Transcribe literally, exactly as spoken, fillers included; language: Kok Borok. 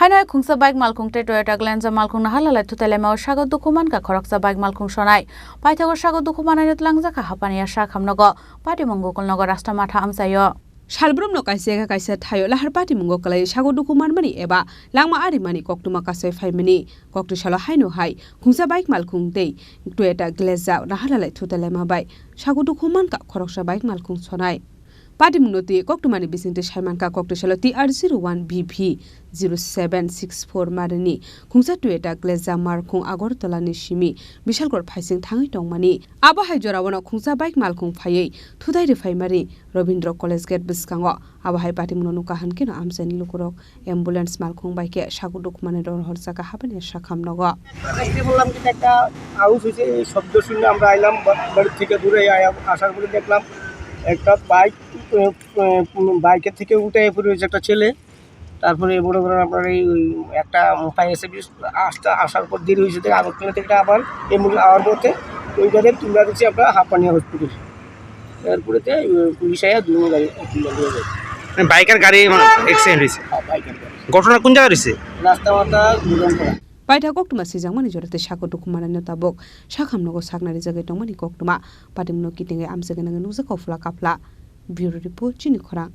Enai khungsa bike malkhung tei Toyota Glanza malkhung naharlalai thutai laimao sago dukhu mankha khoroksa bike malkhung sonai. Paithago sago dukhu manai twlangjak kha Hapania Sakhamnogo, Patimung Gokulnogo, Rasta Matha amchaio. Salbrumno kaisa eka kaisa thaio lahar patimungo kwlai sago dukhu manmani eba langma arimani koktwma kasai phaimani. Koktwi salo haino hai khungsa bike malkhung tei Toyota Glanza naharlalai thutai laima bai sago dukhu mankha khoroksa bike malkhung sonai. Patimungno twi koktwmani bisingtwi saimankha koktwi salo T R zero one B V zero seven six four marini khungsa Toyota Glanza malkhung Agartala ni simi Bishalgarh phaising thangwi tongmani. Abo hai jorao no khungsa bike malkhung phaiwi thutai rwphaimani Rabindra College gate bwskango. Abo hai patimungno nukha hwn kheno amchaini lukurok ambulance malkhung bai khe sago dukhu manwi rohorjak kha Hapania Sakhamnogo. আসতে বললাম যে একটা আওয়াজ হয়েছে, এই শব্দ শুনে আমরা আইলাম বা-, বাড়ির থেকে দূরে আয়া-, আসার পরে দেখলাম একটা বাইক, আহ, আহ, বাইকের থেকে উঠে পড়ে রয়েছে একটা ছেলে। তারপরে মনে করেন আপনার এই ওই একটা ফায়ার সার্ভিস আসতে, আসার পর দেরি হয়েছে দেখে আগরতলা থেকে আবার অ্যাম্বুলেন্স আওয়ার পথে ওইভাবে তুলে দিচ্ছি আমরা হাপানিয়া হসপিটাল। এরপরে তে, আহ, পুলিশ আয়া দুনো গাড়ি তুলে নিয়ে যায়। মানে বাইক আর গাড়ি মানে অ্যাক্সিডেন্ট হয়েছে? হ্যাঁ, বাইক আর গাড়ি। ঘটনা কোন জায়গায় হয়েছে? রাস্তা মাথা দুর্ঘটনা। Paitha koktwma swijangmani jora tei sago dukhu manai no tabuk Sakhamnogo saknari jagwi tongmani koktwma. Patimungno kitingwi amchagwi nangwi nukjak kha Phula Kaphla. Bureau Report, Chini Khorang.